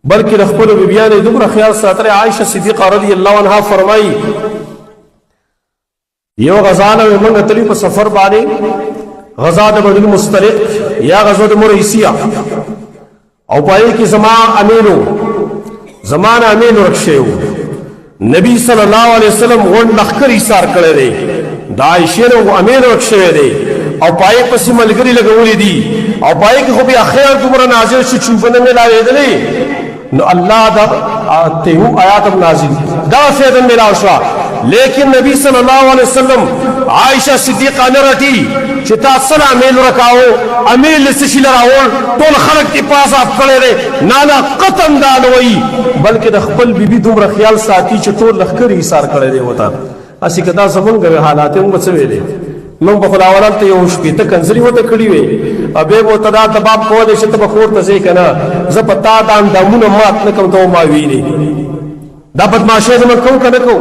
بلکې د خپل بیبیانو دومره خیال ساتلی. عائشه صدیقه رضی الله عنها فرمایي، یو غزا نه موږ تلی په سفر باندې، غزا د بنی مستلق یا غزا د مریسیه، او پای کې زما امینو زمانه امین ورک شوی. نبی صلی الله علیه وسلم غون لخر ایثار کړی دی، د عائشه نو امین ورک شوی دی او پای پسې ملګری لګولې دي، او پای کې خو بیا خیر دومره نازل شو چې په نه ملاوېدلې، نو الله دا ته آیات هم نازل، دا فیض ملاو شو. لیکن نبی صلی الله علیه وسلم عائشه صدیقه نه رټي چې تا سره امیل رکاو، امیل څه شي لراول، ټول خلک تی پاس اف کړي دي. نه نه، قطن دا نه وایي، بلکې د خپل بیبي دومره خیال ساتي چې ټول لخر یې سار کړي دی. وتا اسی کدا زمونږ حالات موږ څه ویلې؟ موږ په خداولال ته یو شپېته کنځلې ورته کړې وې او بیا به ورته دا دباب کولی چې ته به کور ته ځې که نه، زه په تا دا اندامونه مات نه کوم، ته ما ویلې. دا بدمعاشۍ زموږ کوو که نه کوو؟